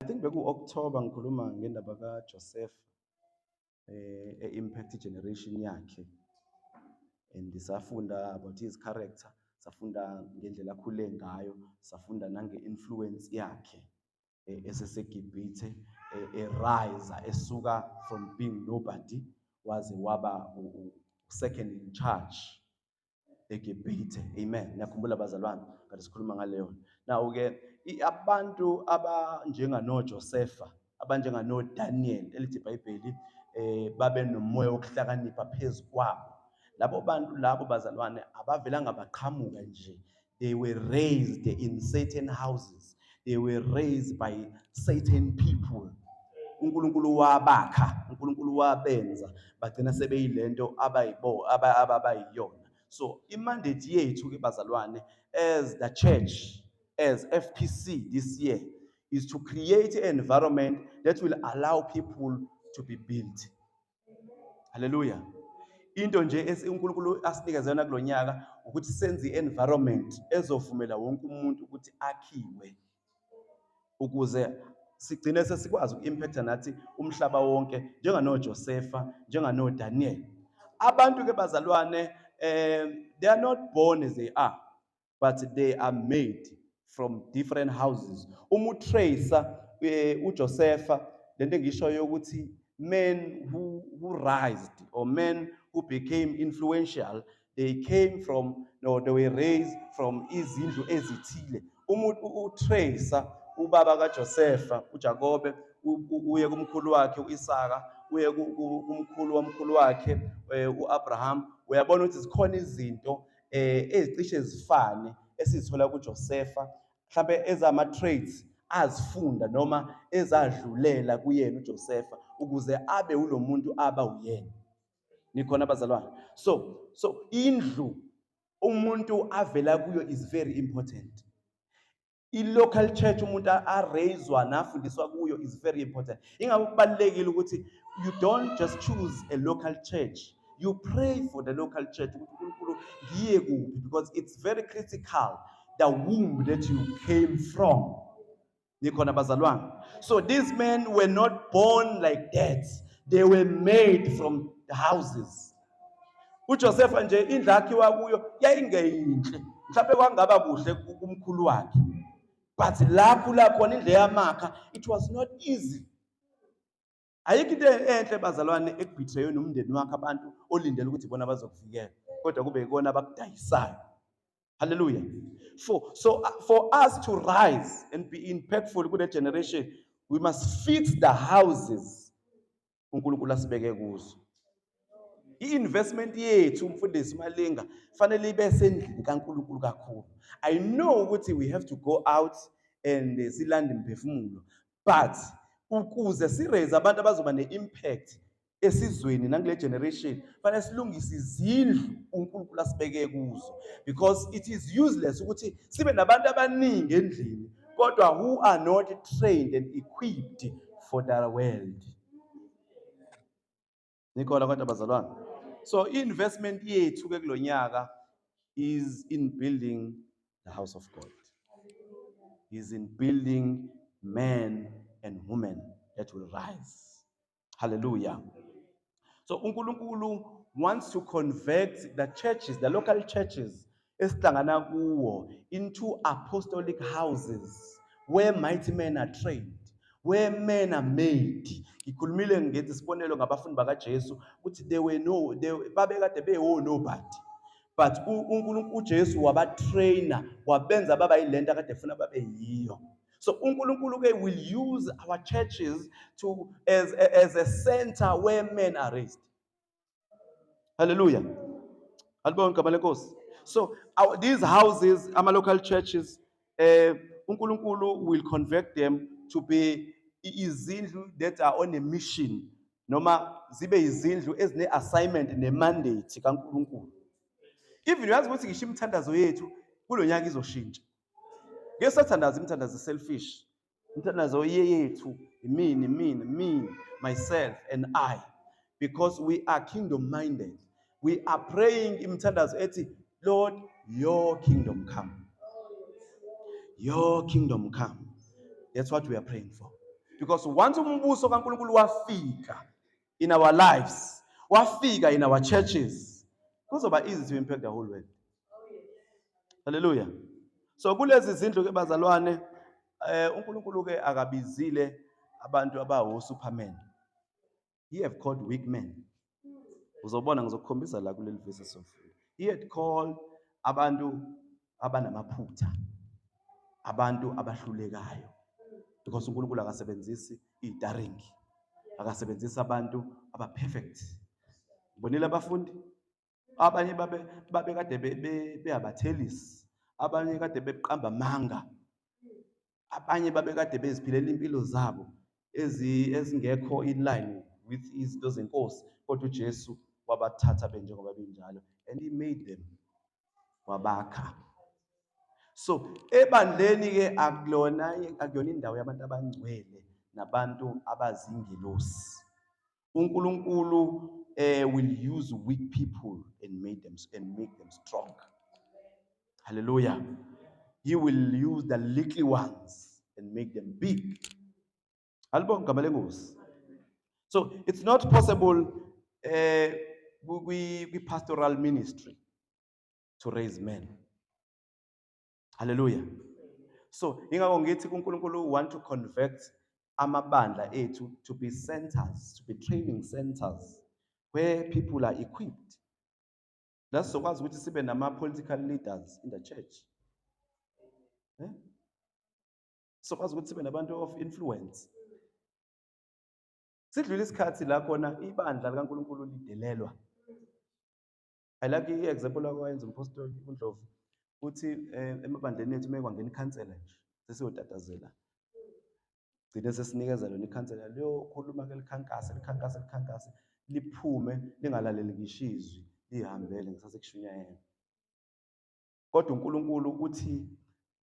I think beku-October ngikhuluma ngendaba kaJoseph e-impact generation yakhe, and safunda about his character, safunda ngendlela akhule ngayo, safunda nange-influence yakhe eseseGibhithe, e-rise esuka from being nobody waze waba second in charge eGibhithe. Amen. Niyakhumbula bazalwane, kade sikhuluma ngaleyo. Now ke abantu abanjenganoJosepha, abanjenganoDaniel, elithi iBhayibheli babe nomoya wokuhlakanipha phezu kwabo. Labo bantu labo bazalwane abavelanga baqhamuka nje. They were raised in certain houses. They were raised by certain people. UNkulunkulu wabakha, uNkulunkulu wabenza bagcina sebeyilento abayibo abayiyona. So imandate yethu ke bazalwane, as the church, as FPC this year, is to create an environment that will allow people to be built. Hallelujah. Into nje uNkulunkulu asinikeze yona kulonyaka ukuthi senze i-environment ezovumela wonke umuntu ukuthi akhiwe, ukuze sigcine sesikwazi uku-impacta nathi umhlaba wonke njenganoJosepha, njenganoDaniel. Abantu ke bazalwane, they are not born as they are, but they are made from different houses. Uma utracer uJosepha, lento engishoyo ukuthi men who rised or men who became influential, they came from, no, they were raised from izindlu ezithile. Uma utracer ubaba kaJosepha uJakobe, uye kumkhulu wakhe uIsaka, uye kumkhulu wamkhulu wakhe uAbraham, uyabona ukuthi zikhona izinto ezicishe zifane esizithola kuJosepha, mhlambe ezama traits azifunda noma ezadlulela kuyena uJosepha ukuze abe ulomuntu aba uyena. Nikhona bazalwane? So indlu umuntu avela kuyo is very important. I-local church umuntu araiswa nafundiswa kuyo is very important. Ingakho kubalulekile ukuthi you don't just choose a local church, you pray for the local church ukuthi uNkulunkulu ngiye kuphi, because it's very critical, the womb that you came from. Nikhona bazalwane? So these men were not born like that, they were made from the houses. uJosepha nje indlu akhiwa kuyo yayingeyinhle, mhlawumbe kwangaba kuhle kumkhulu wakhe, but lapho la khona indlu yamakha, it was not easy. Ayikho into enhle bazalwane ekubetrayweni umndeni wakho, abantu olindele ukuthi bona bazokuvikela, kodwa kube yikona abakudayisayo. Hallelujah. For us to rise and be impactful kule generation, we must fix the houses uNkulunkulu asibeke kuzo. I-investment yethu, umfundisi Malinga, fanele ibe sendlini kaNkulunkulu kakhulu. I know ukuthi we have to go out and silande imphefumulo, but ukuze si-raise abantu abazoba ne-impact esizweni nakule generation, fanele silungise izindlu uNkulunkulu asibeke kuzo, because it is useless ukuthi sibe nabantu abaningi endlini kodwa who are not trained and equipped for the world. Nikhona kodwa bazalwane? So i-investment yethu ke kulonyaka is in building the house of God, is in building men and women that will rise. Hallelujah. So uNkulunkulu wants to convert the churches, the local churches esihlangana kuwo, into apostolic houses where mighty men are trained, where men are made. Ngikhulumile ngenza isibonelo ngabafundi bakaJesu ukuthi they were no they babekade bewo nobody, but uNkulunkulu uJesu wabatrainer, wabenza baba yilento akade efuna babe yiyo. So uNkulunkulu ke will use our churches to as a center where men are raised. Hallelujah. Alibonge igama lenkosi. So these houses, ama local churches, uNkulunkulu will convert them to be izindlu that are on a mission, noma zibe izindlu ezine assignment ne mandate kaNkulunkulu. Even uyazi ukuthi ngisho imithandazo yethu kulonyaka izoshintsha. Ngeke sathandaza imithandazo selfish. Imithandazo yethu me, me, me, myself and I, because we are kingdom minded. We are praying imithandazo ethi, "Lord, your kingdom come. Your kingdom come." That's what we are praying for. Because once umbuso kaNkulunkulu wafika in our lives, wafika in our churches, kuzoba easy to impact the whole world. Hallelujah. So kulezi zindlu ke bazalwane, uNkulunkulu ke akabizile abantu abawo supermen. He have called weak men. Uzobona, ngizokukhombisa la kuleli verse esofunda. He had called abantu abanamaphutha, abantu abahlulekayo. Because uNkulunkulu akasebenzisi idaringi, akasebenzisi abantu aba-perfect. Bonile abafundi? Abanye babe babekade beyabathelisi, abanye kade beqamba amanga, abanye babekade beziphilela impilo zabo ezingekho in line with izinto zenkosi, kodwa uJesu wabathatha benjengoba benjalo and he made them, wabakha. So ebandleni ke akuyona indawo yabantu abangcwele nabantu abazingelosi. uNkulunkulu will use weak people and make them strong. Hallelujah. He will use the little ones and make them big. Alibonge igama lenkosi. So it's not possible kwi pastoral ministry to raise men. Hallelujah. So ingakho ngithi kuNkulunkulu want to convert amabandla ethu to be centers, to be training centers where people are equipped. La sizokwazi ukuthi sibe nama political leaders in the church. Eh? Sizokwazi ukuthi sibe nabantu of influence. Sidlula isikhathi la khona ibandla likaNkulunkulu lidelelwa. I like i-example akwayenza umpostoli uNdlovu. Uthi emabandleni ethu mekwangena ikhansela nje sesiyotatazela. Gcine sesinikeza lona ikhansela liyokhuluma ke, likhankase, likhankase, likhankase, liphume lingalaleli ngisho izwi, lihambele ngisase kushunyayelwa. Kodwa uNkulunkulu uthi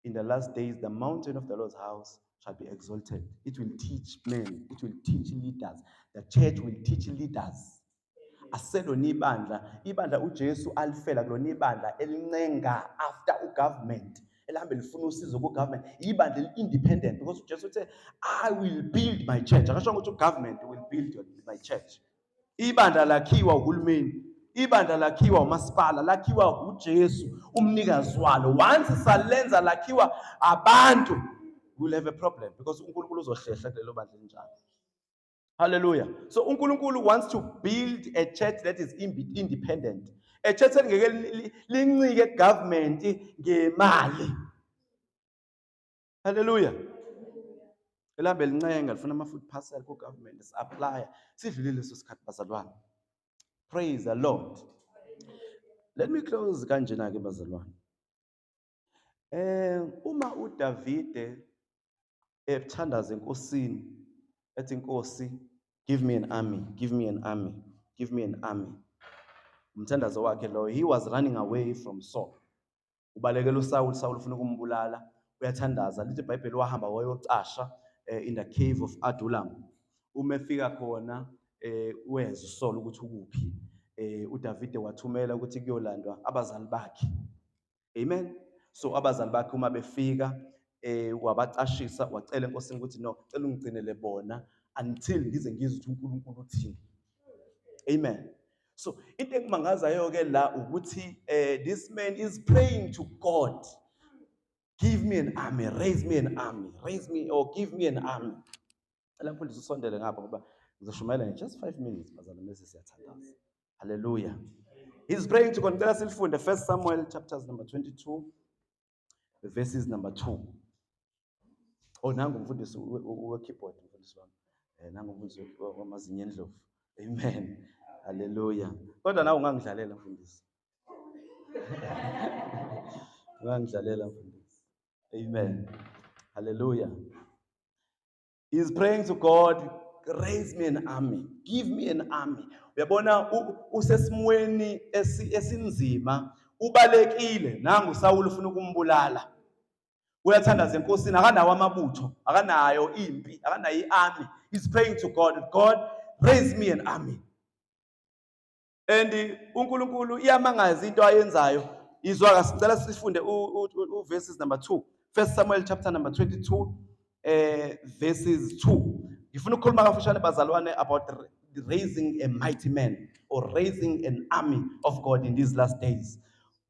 in the last days the mountain of the Lord's house shall be exalted. It will teach men, it will teach leaders. The church will teach leaders. Aselona ibandla, ibandla uJesu alifela kulona ibandla elincenga after ugovernment, elihambe lifuna usizo ku-government, ibandla eli-independent, because uJesu uthe, "I will build my church." Akasho ukuthi ugovernment will build my church. Ibandla lakhiwa uhulumeni, ibandla lakhiwa umasipala, lakhiwa uJesu umnikazi walo. Once salenza lakhiwa abantu, we will have a problem, because uNkulunkulu uzohlehla kulelo bandla elinjalo. Hallelujah. So uNkulunkulu wants to build a church that is independent. A church elingeke lincike government ngemali. Hallelujah. Elambe lincenga lifuna ama food parcel ku government apply. Sidlulile leso sikhathi, bazalwane. Praise the Lord. Let me close kanjena ke, bazalwane. Uma uDavide ethandaza enkosini ethi, "Inkosi, give me an army, give me an army, give me an army." Umthandazo wakhe lo, he was running away from Saul. Ubalekela uSaul, Saul ufuna ukumbulala, uyathandaza. Lithi iBhayibheli wahamba wayocasha in the cave of Adullam. Uma efika khona wezwa uSaul ukuthi ukuphi. UDavide wathumela ukuthi kuyolandwa abazali bakhe. Amen. So abazali bakhe uma befika, wabacashisa, wacela enkosini ukuthi, "No, cela ungigcinele bona until ngize ngizwe ukuthi uNkulunkulu uthini." Amen. So into engimangazayo ke la ukuthi this man is praying to God. "Give me an army, raise me an army, raise me or give me an army." Cela mfundisi usondele ngapha ngoba ngizoshumayela in just 5 minutes, bazalwane, bese siyathandaza. Hallelujah. He's praying to God. Ngicela silifunde 1 Samuel chapters number 22 verses number 2. Oh, nangu umfundisi we-keyboard, mfundisi wami. Nangu umfundisi wamazinyo endlovu. Amen. Hallelujah. Kodwa nawe ungangidlalela, mfundisi. Ungangidlalela, mfundisi. Amen. Hallelujah. He's praying to God, "Raise me an army, give me an army." Uyabona usesimweni esinzima, ubalekile, nangu Saul ufuna ukumbulala. Uyathandaza enkosini, akanawo amabutho, akanayo impi, akanayo iarmy. He's praying to God, "God, raise me an army." And uNkulunkulu iyamangaza into ayenzayo. Izwa kasicela sifunde u verses number 2. 1 Samuel chapter number 22 verses 2. Ngifuna ukukhuluma kafushane, bazalwane, about raising a mighty man or raising an army of God in these last days.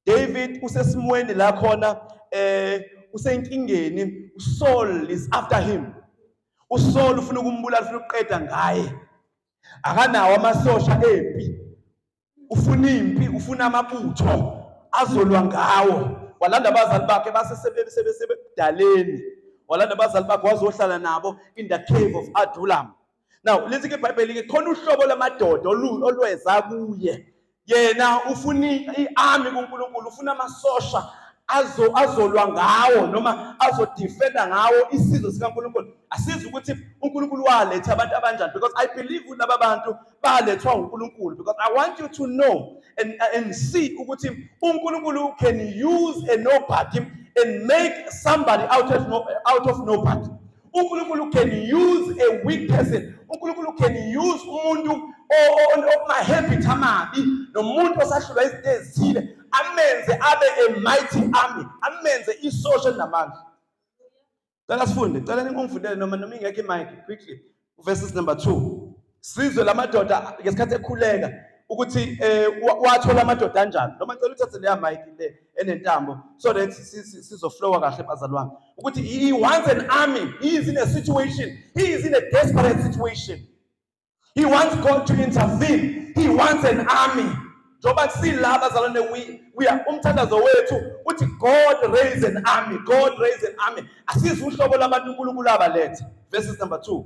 David usesimweni la khona, usenkingeni. uSaul is after him. uSaul ufuna ukumbulala, ufuna ukuqeda ngaye. Akanawo amasosha empi, ufuna impi, ufuna amabutho azolwa ngawo. Walanda abazali bakhe basesebebudaleni, walanda abazali bakhe, wazohlala nabo in the cave of Adullam. Now lithi ke iBhayibheli ke khona uhlobo lamadoda olweza kuye. Yena ufuna i-army kuNkulunkulu, ufuna amasosha azolwa ngawo noma azodefenda ngawo isizwe sikaNkulunkulu. Asizi ukuthi uNkulunkulu waletha abantu abanjani, because I believe ukuthi laba bantu balethwa uNkulunkulu, because I want you to know and see ukuthi uNkulunkulu can use a nobody and make somebody out of nobody. uNkulunkulu can use a weak person. uNkulunkulu can use umuntu omahabit amabi nomuntu osahlulwa izinto ezithile, amenze abe a mighty army, amenze isosha elinamandla. Cela sifunde, cela ningifundele noma ingekho imic, quickly, verses number 2, sizwe lamadoda ngesikhathi ekhuleka ukuthi wathola amadoda anjani. Noma cela uthathe leya mic le enentambo so that sizoflowa kahle, bazalwane, ukuthi he wants an army. He is in a situation, he is in a desperate situation. He wants God to intervene. He wants an army. Njengoba sila, bazalwane, we are umthandazo wethu uthi, "God raise an army, God raise an army." Asize uhlobo labantu uNkulunkulu abalethe. Verses number 2.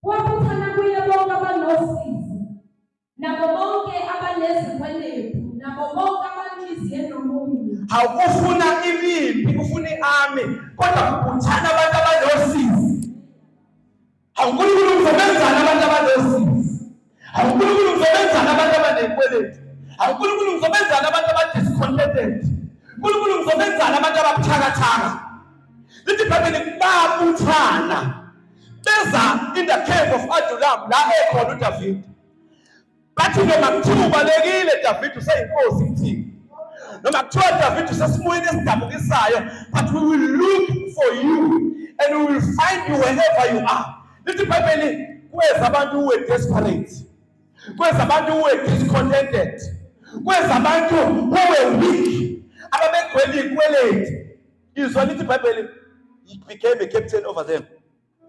Wabuthana kuye bonke abanosizi, nabo bonke abanezikweletu, nabo bonke abanhliziyo enomunyu. Hawu, ufuna impi, ufuna i-army, kodwa kubuthana abantu abanosizi. Hawu, uNkulunkulu, ngizobenzani abantu abanosizi? Hawu, uNkulunkulu, ngizobenzani abantu abaney'kweletu? Hawu, uNkulunkulu, ngizobenzani abantu aba-discontented? uNkulunkulu, ngizobenzani abantu ababuthakathaka? Lithi iBhayibheli babuthana, beza in the cave of Adullam la ekhona uDavid. Bathi noma kuthiwa ubalekile David, useyinkosi kuthini, noma kuthiwa David usesimweni esidabukisayo, but we will look for you and we will find you wherever you are. Lithi iBhayibheli kweza abantu who were desperate, kweza abantu who were discontented, kweza abantu who were weak, ababegcwele ikweleti. Izwa, lithi iBhayibheli he became a captain over them.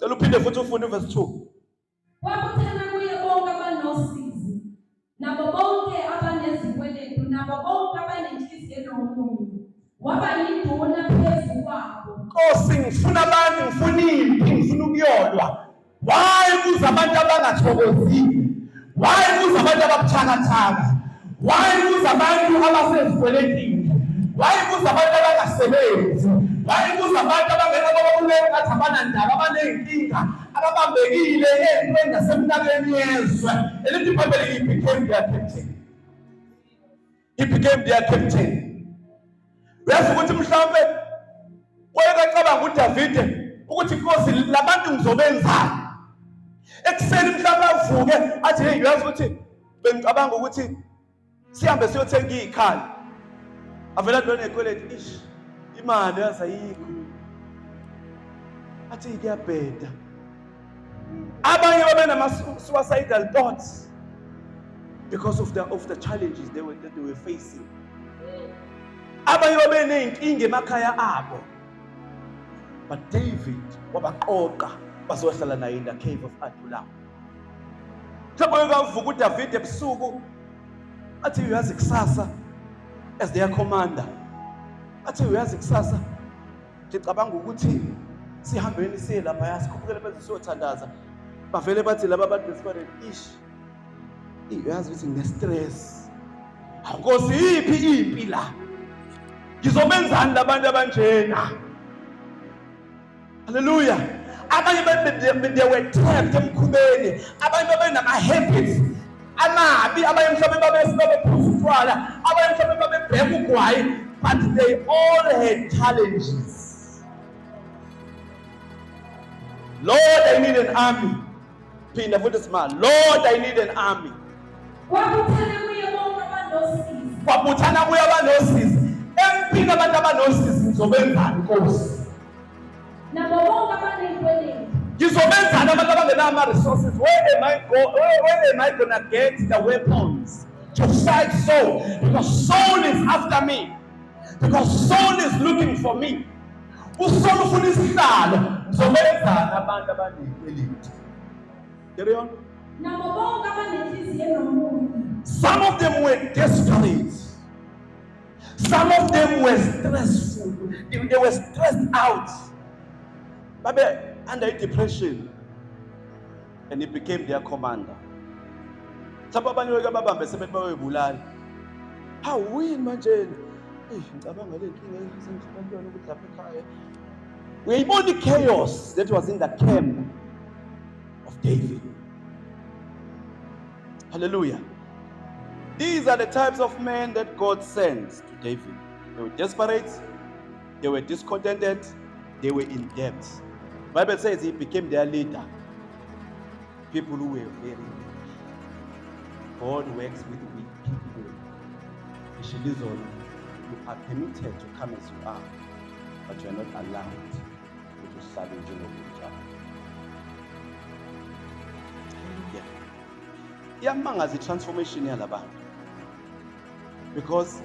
Cela uphinde futhi ufunde uverse 2. Wabuthana kuye bonke abanosizi, nabo bonke abanezikweletu, nabo bonke abanenhliziyo enomunyu. Waba yinduna phezu kwabo. Nkosi, ngifuna abantu, ngifuna impi, ngifuna ukuyolwa. Why kuza abantu abangathokozile? Why kuza abantu ababuthakathaka? Why kuza abantu abasezikweletini? Why kuza abantu abangasebenzi? Why kuza abantu ababulele ngathi abanandaba, abaney'nkinga, ababambekile ey'ntweni nasemnakeni yezwe? Elithi iBhayibheli he became their captain. He became their captain. Uyazi ukuthi mhlawumbe wayekacabanga uDavide ukuthi, "Nkosi, labantu ngizobenzani?" Ekuseni mhlawumbe avuke athi, "Hey, uyazi ukuthi bengicabanga ukuthi sihambe siyothenga iy'khali." Avela lona nekweleti, ish, imali yazi ayikho, athi kuyabheda. Abanye babe nama-suicidal thoughts because of the challenges that they were facing. Abanye babe ney'nkinga emakhaya abo, but David wabaqoqa bazohlala naye in the cave of Adullam. Mhlawumbe kavuka uDavid ebusuku athi, "Uyazi kusasa," as their commander, athi, "Uyazi kusasa ngicabanga ukuthi sihambeni siye lapha, sikhuphukele phezulu siyothandaza." Bavele bathi laba abantu desperate, "Ish, uyazi ukuthi ngine-stress. Nkosi, yiphi impi la? Ngizobenzani labantu abanjena?" Haleluya. Abanye they were trapped emkhubeni, abanye babenama-habits amabi, abanye mhlawumbe babephuza utshwala, abanye mhlawumbe babebheka ugwayi, but they all had challenges. Lord, I need an army. Phinda futhi sima. Lord, I need an army. Wabuthana kuye bonke abanosizi. Kwabuthana kuye abanosizi. Empini abantu abanosizi, ngizobenzani, Nkosi? Nabo bonke abaney'kweletu. Ngizobenzani abantu abangenayo? Ama-resources? Where am I gonna get the weapons to fight Saul? Because Saul is after me. Because Saul is looking for me. USaul ufuna isihlalo. Ngizobenzani abantu abanezikweleti? Carry on. Nabo bonke abanenhliziyo enomunye. Some of them were desperate. Some of them were stressful. They were stressed out. Babe under depression. And he became their commander. Mhlawumbe abanye bake babambe sebethi bayoyibulala. Hawu, yini manje? Eh, ngicabanga le nkinga esengihluphana ukuthi lapha ekhaya. Uyayibona i-chaos that was in the camp of David. Hallelujah. These are the types of men that God sends to David. They were desperate, they were discontented, they were in debt. Bible says he became their leader. People who were very weak. God works with weak people. Ishilizolo, you are permitted to come as you are, but you are not allowed ukuthi uhlale njengokunjalo. Hallelujah. Iyamangaza i-transformation yalabantu. Because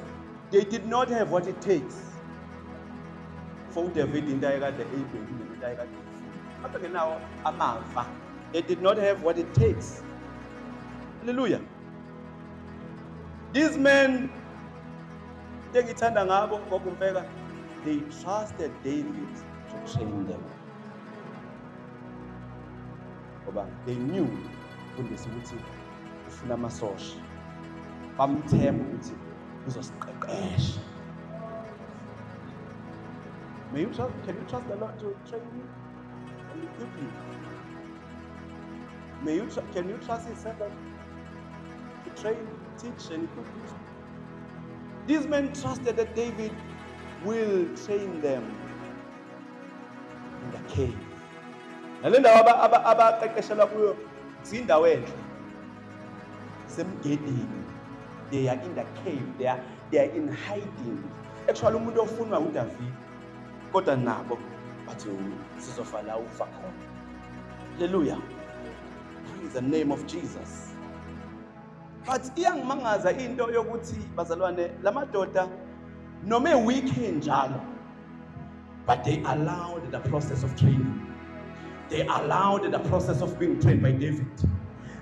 they did not have what it takes for uDavid into ayekade eyibhekile, into ayekade eyifuna. Babengenawo amava. They did not have what it takes. Hallelujah. These men, into engithanda ngabo ngokumpeka, they trusted David to train them. Ngoba they knew, mfundisi, ukuthi ufuna amasosha. Bamthemba ukuthi uzosiqeqesha. May you trust, can you trust the Lord to train you and equip you? Can you trust his servant to train, teach, and equip you? These men trusted that David will train them in the cave. Nale ndawo abaqeqeshelwa kuyo zindawo enhle. Semgedini. They are in the cave. They are in hiding. Actually, umuntu ofunwa uDavid. Kodwa nabo bathi sizofa la ufa khona. Hallelujah. Praise the name of Jesus. But iyangimangaza into yokuthi, bazalwane, lamadoda noma eweak njalo, but they allowed the process of training. They allowed the process of being trained by David.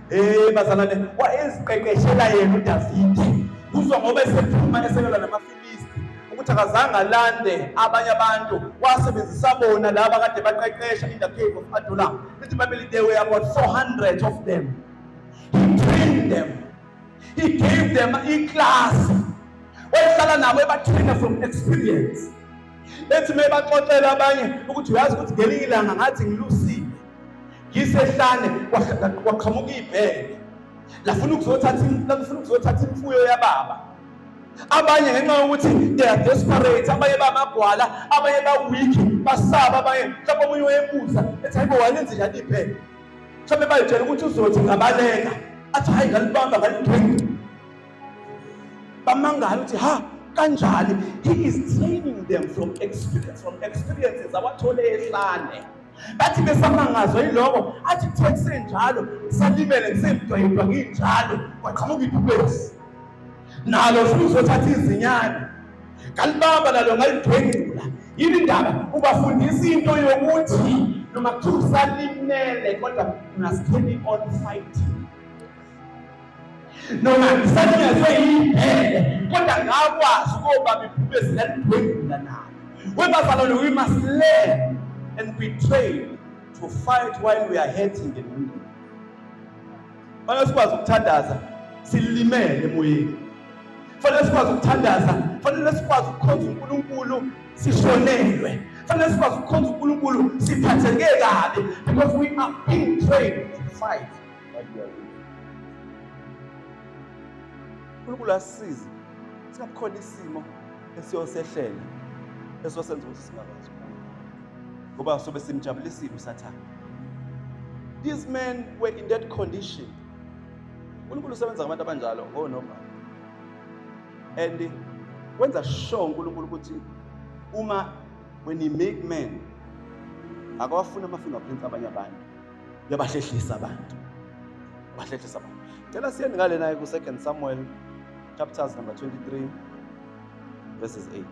Eh, bazalwane, wayeziqeqeshela yena uDavid. Kuzwa ngoba esephuma eselwa namaFilisti ukuthi akazange alande abanye abantu, wasebenzisa bona laba kade baqeqesha in the cave of Adullam. Lithi iBhayibheli there were about 400 of them. He trained them. He gave them i-class. Wayehlala nabo ebatraina from experience. Ethi mebaxoxela abanye ukuthi uyazi ukuthi ngelinye ilanga ngathi ngilusile. Ngisehlane kwaqhamuka ibhele. Lafuna ukuzothatha imfuyo yababa. Abanye ngenxa yokuthi they are desperate, abanye bamagwala, abanye ba-weak, basaba abanye. Mhlawumbe omunye wayebuza ethi, "Hayibo, walenze njani ibhele?" Mhlawumbe bayitshela ukuthi uzothi ngabaleka. Athi, "Hayi, ngalibamba ngalidwenga." Bamangala ukuthi ha, kanjani? He is training them from experience, from experiences awathole ehlane. Bathi besamangazwa yiloko, athi kuthiwa kusenjalo, salimele ngisemdwayidwa nginjalo, kwaqhamuka ibhubesi. Nalo funa uzothatha izinyane. Ngalibamba nalo ngalidwengula. Yini indaba? Ubafundisa into yokuthi noma kuthiwa usalimele kodwa you must carry on fighting. Noma ngisalinyazwe yibhele kodwa ngakwazi ukobamba ibhubesi lalidwengula nalo. Webazalwane, we must learn and be trained to fight while we are hurting and wounded. Fanele sikwazi ukuthandaza silimele emoyeni. Fanele sikwazi ukuthandaza, fanele sikwazi ukukhonza uNkulunkulu sishonelwe. Fanele sikwazi ukukhonza uNkulunkulu siphatheke kabi because we are being trained to fight while we are wounded. uNkulunkulu asisize singabukhona isimo esiyosehlela esosenza ukuthi singakwazi ukukhuluma ngoba sobe simjabulisile uSathane. These men were in that condition. uNkulunkulu usebenza ngabantu abanjalo ngonoma and wenza sure uNkulunkulu ukuthi uma when he make men akawafuni ama-fingerprints abanye abantu. Uyabahlehlisa abantu. Bahlehlisa abantu. Cela siyeni ngale naye ku-2 Samuel chapters number 23 verses 8.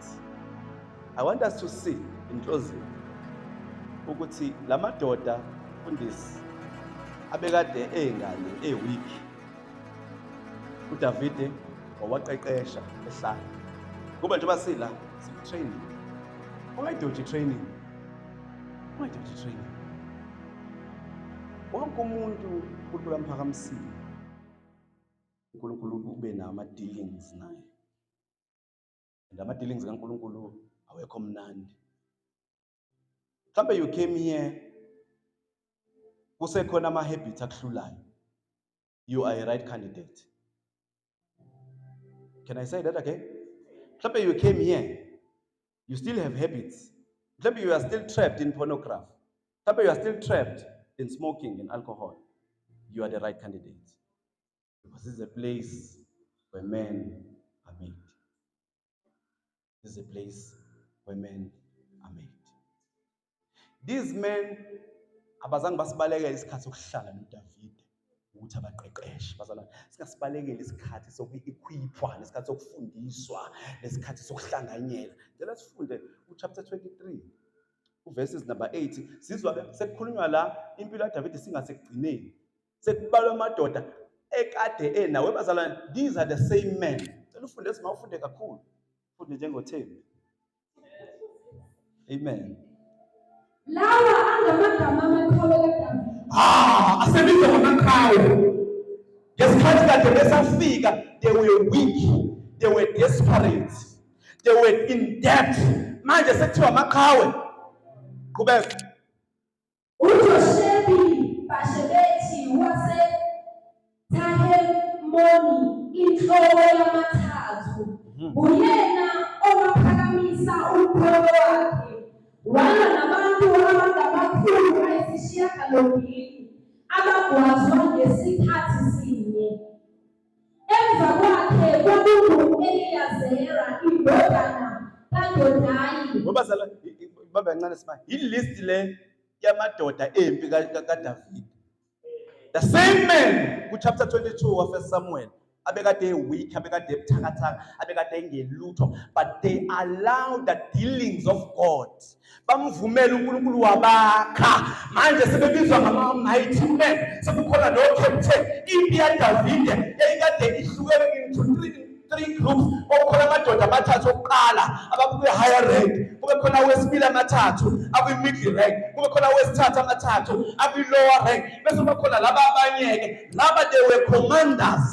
I want us to see in closing ukuthi lamadoda mfundisi abekade engale eweak, uDavide wawaqeqesha ehlala. Kuba njengoba sila siku-training, ungayidoji training, ungayidoji training. Wonke umuntu uNkulunkulu amphakamisile, uNkulunkulu ube nama-dealings naye, and ama-dealings kaNkulunkulu awekho mnandi. Mhlambe you came here kusekhona ama-habits akuhlulayo, you are a right candidate. Can I say that again? Mhlambe you came here, you still have habits. Mhlambe you are still trapped in pornography. Mhlambe you are still trapped in smoking and alcohol. You are the right candidate. Because this is a place where men are made. This is a place where men are made. These men abazange basibalekele isikhathi sokuhlala noDavide ukuthi abaqeqeshe. Bazalwane, singasibalekeli isikhathi soku-equipwa, nesikhathi sokufundiswa, nesikhathi sokuhlanganyela. Cela sifunde u-chapter 23 uverses number 8. Sizwa sekukhulunywa la impilo kaDavide singasekugcineni, sekubalwa amadoda ekade enawe. Bazalwane, these are the same men. Cela ufunde, sima ufunde kakhulu, ufunde njengoThembi. Amen. Lawa angamagama amaqhawe kaDavide. Ah, asebizwa ngamaqhawe. Ngesikhathi kade besafika, they were weak, they were desperate, they were in debt. Manje sekuthiwa amaqhawe. Qhubeka. UJoshebi Bashebethi wase Tahemoni, inhloko yamathathu. Uyena owaphakamisa umkhonto wakhe walwa nabantu abangama-800 abagwazwa ngesikhathi sinye. Emva kwakhe kwakungu-Eliyazera indodana kaDodayi. Ngoba sala baba kancane simanje. I-list le yamadoda empi kaDavid. The same men ku chapter 22 of 1 Samuel abekade weak, abekade ebuthakathaka, abekade engelutho, but they allowed the dealings of God. Bamvumela uNkulunkulu wabakha. Manje sebebizwa ngama mighty men, sekukhona no captain. Impi yaDavide yayikade ihlukene into three groups. Kwakukhona amadoda amathathu okuqala abakwi-higher rank, kube khona owesibili amathathu akwi-middle rank, kube khona owesithathu amathathu akwi-lower rank, bese kuba khona laba abanye-ke. Laba, they were commanders.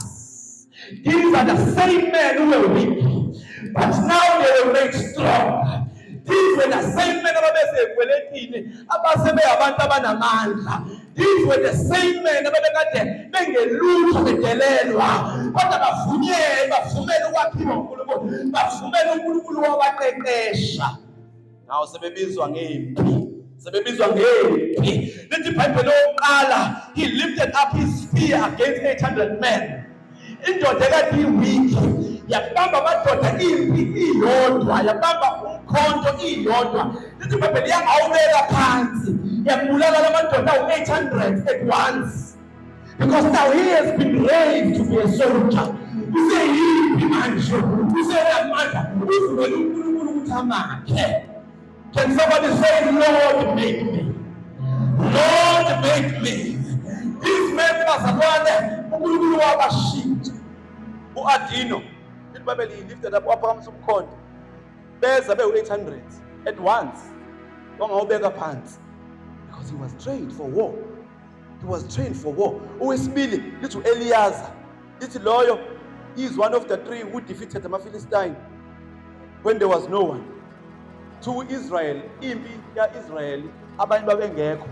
These are the same men who were weak, but now they were made strong. These were the same men ababesey'kweletini abasebeyabantu abanamandla. These were the same men ababekade bengelutho, bedelelwa, kodwa bavunyelwe, bavumela ukwakhiwa uNkulunkulu, bavumela uNkulunkulu wabaqeqesha. Nawo sebebizwa ngempi, sebebizwa ngempi. Lithi iBhayibheli lokuqala, he lifted up his spear against 800 men. Indoda ekade i-weak yabamba amadoda impi iyodwa, yabamba umkhonto iyodwa. Lithi iBhayibheli yangawubeka phansi, yabulala lamadoda awu-800 at once, because now he has been raised to be a soldier. Useyimpi manje, usenamandla, uvumele uNkulunkulu ukuthi amakhe. Can somebody say, "Lord, make me"? Lord, make me. These men, bazalwane, uNkulunkulu wabashintsha. U-Adino, lithi iBhayibheli, he lifted up, waphakamisa umkhonto, beza bewu-800 at once, wangawubeka phansi, because he was trained for war. He was trained for war. Owesibili lithi u-Eliyaza, lithi loyo, he is one of the three who defeated ama-Philistine when there was no one to Israel. Impi ya-Israel, abanye babengekho,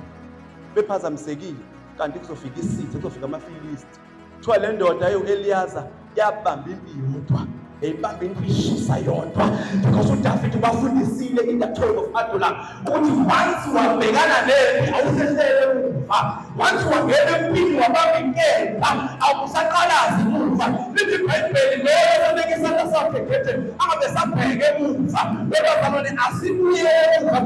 bephazamisekile, kanti kuzofika isitha, kuzofika amaFilisti. Kuthiwa le ndoda ewu-Eliyaza yabamba impi yodwa, yayibamba impi ishisa yodwa, because uDavid ubafundisile in the cave of Adullam ukuthi once wabhekana nempi awusehlele emuva, once wangena empini wabamba inkemba awusaqalazi emuva. Lithi iBhayibheli leyo sebeke isandla sakhe egedeni angabe sabheke emuva. Webazalwane, asibuye emuva,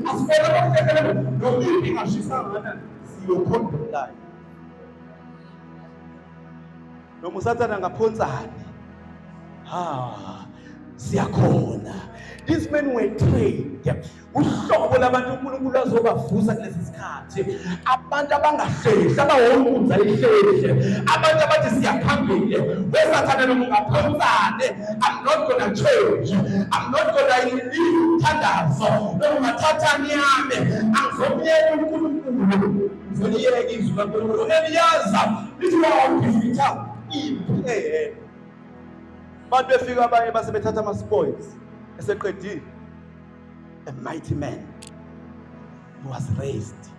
asibone bakuhlekele noma impi ingashisa kangakanani. to your condom line. Noma usathana ngaphonsane. Ha, siyakhona. These men were trained. Uhlobo labantu uNkulunkulu azobavusa kulesi sikhathi. Abantu abangahlehli, abawonkunza ihlehle. Abantu abathi siyaphambili. Wesathana noma ungaphonsane, I'm not gonna change. I'm not gonna leave thandazo. Noma ungathathani yami, angizomyeka uNkulunkulu. Ngizoliyeka izwi laNkulunkulu. Eliyaza lithi wawudefeata impi eyedwa. Abantu befika abanye base bethatha ama-spoils eseqedile. A mighty man. He was raised.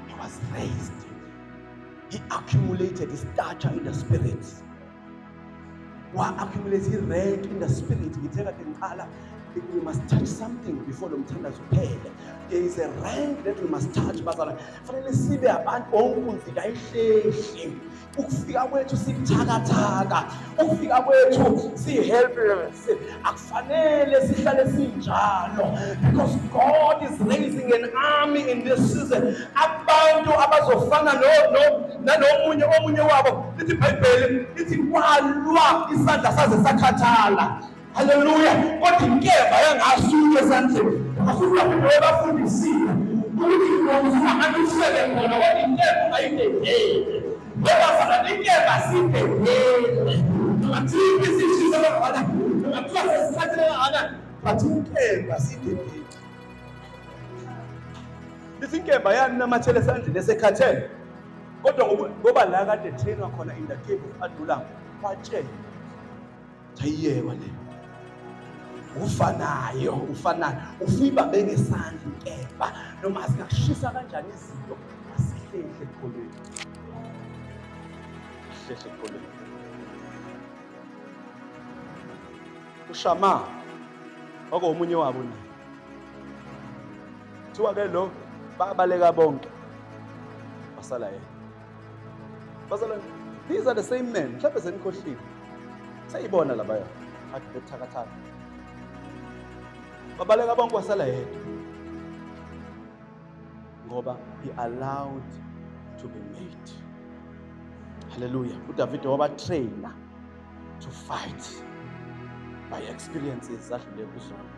He was raised. He accumulated his stature in the spirit. Wa-accumulate his rank in the spirit. We must touch something before lo mthandazo uphele. There is a rank that we must touch. Bazalwane, fanele sibe abantu onkunzi kayihlehli. Ukufika kwethu sibuthakathaka, ukufika kwethu si-helpless. Akufanele sihlale sinjalo, because God is raising an army in this season. Abantu abazofana nalomunye omunye wabo. Lithi iBhayibheli lithi kwalwa isandla saze sakhathala. Hallelujah. Kodwa inkemba yangasuka esandleni. Asuka bafundisiwe ukuthi usuhambisele khona, kodwa inkemba ungayidedeli. Ngoba sana inkemba sidedele. Noma thiphi isishisa bafana, noma kuthiwa sesikhathele kangakanani, but inkemba sidedele. Lithi inkemba yanamathela esandleni esekhathele. Kodwa ngoba la kade trainwa khona in the cave of Adullam, kwatshelwa. Ayiyekwa le. Ufanayo, ufanayo. Ufibambe ngesandla inkemba, noma singakushisa kanjani izinto, asihlehle ekholweni. Asihlehle ekholweni. uShama wakomunye wabo naye. Kuthiwa ke lo babaleka bonke. Basala yena. Basala. These are the same men. Mhlawumbe senikhohliwe. Seyibona labaya. Kade bethakathaka. Babaleka bonke wasala yedwa. Ngoba he allowed to be made. Hallelujah. uDavid waba-trainer to fight by experiences adlule kuzona.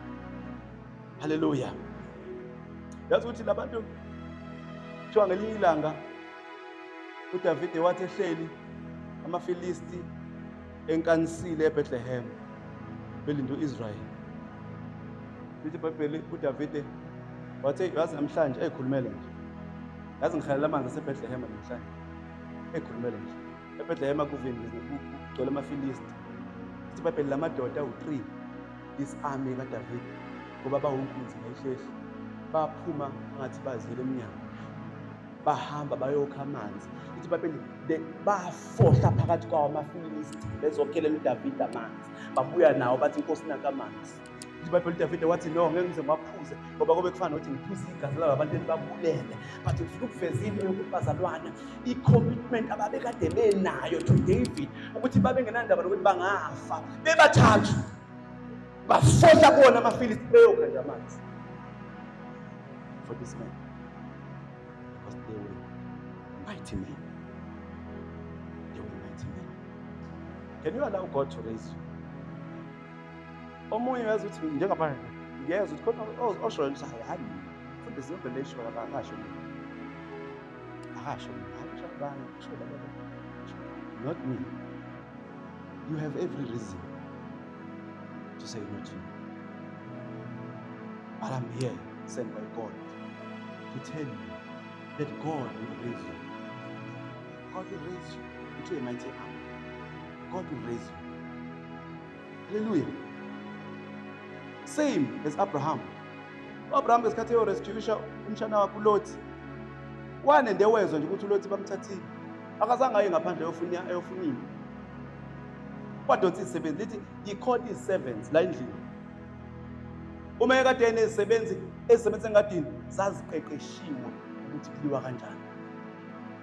Hallelujah. Yazi ukuthi labantu kuthiwa ngelinye ilanga uDavid wathi ehleli amaFilisti enkanisile eBethlehem belinde uIsrael. Lithi iBhayibheli uDavid wathi yazi namhlanje ekhulumela nje. Yazi ngihalela amanzi aseBethlehem namhlanje. Ekhulumela nje. eBethlehem kuvimbi kugcwele amaFilisti. Lithi iBhayibheli lamadoda awu-3 this army kaDavid ngoba bawunkunzi ngayihlehli. Baphuma ngathi bazile emnyango. Bahamba bayokha amanzi. Lithi iBhayibheli bafohla phakathi kwawo amaFilisti bezokhelela uDavid amanzi. Babuya nawo bathi inkosi nanka amanzi. Lithi iBhayibheli uDavid wathi no, ngeke ngize ngiwaphuze ngoba kube kufana nokuthi ngiphuze igazi laba bantu enibabulele. But ngifuna ukuveza into yokuthi bazalwane, i-commitment ababekade benayo to David ukuthi babengenandaba nokuthi bangafa bebathathu bafohla kuwona amaFilisti beyokha nje amanzi for this man, because they were mighty men. They were mighty men. Can you allow God to raise you? Omunye uyazi ukuthi njengamanje ngiyezwa ukuthi khona osho nje hayi mfundisi revelation akasho mina. Akasho mina. Akasho abanye, kusho laba. Not me. You have every reason to say no to you. But I'm here, sent by God, to tell you that God will raise you. God will raise you into a mighty army. God will raise you. Hallelujah. Same as Abraham. Abraham ngesikhathi eyorescuisha umshana wakhe uLothi. Wanende wezwa nje ukuthi uLothi bamthathile. Akazange aye ngaphandle eyofuna impi. Wadonsa izisebenzi, lithi he called his servants la endlini. Uma ekade enezisebenzi ezisebenza engadini zaziqeqeshiwe ukuthi kuliwa kanjani.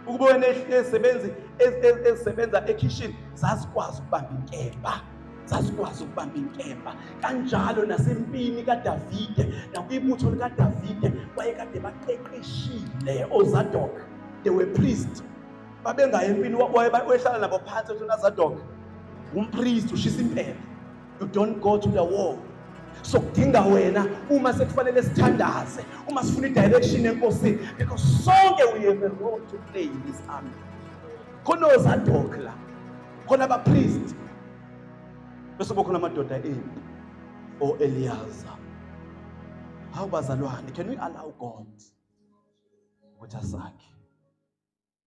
Ukuba enezisebenzi ezisebenza ekhishini zazikwazi ukubamba inkemba. Zasikwazi ukubamba inkemba. Kanjalo nasempini kaDavide, nakwibutho likaDavide, wayekade baqeqeshile oZadok. They were priests. Babengayi empini, wayehlala nabo phansi ethi uNazadok. Umpriest ushisa impepho. You don't go to the war. So kudinga wena uma sekufanele sithandaze, uma sifuna i-direction enkosini, because sonke we have a role to play in this army. Khona oZadok la, khona abapriest, bese kukhona amadoda empi o-Eliyaza. Hawu bazalwane, can we allow God ukuthi asakhe?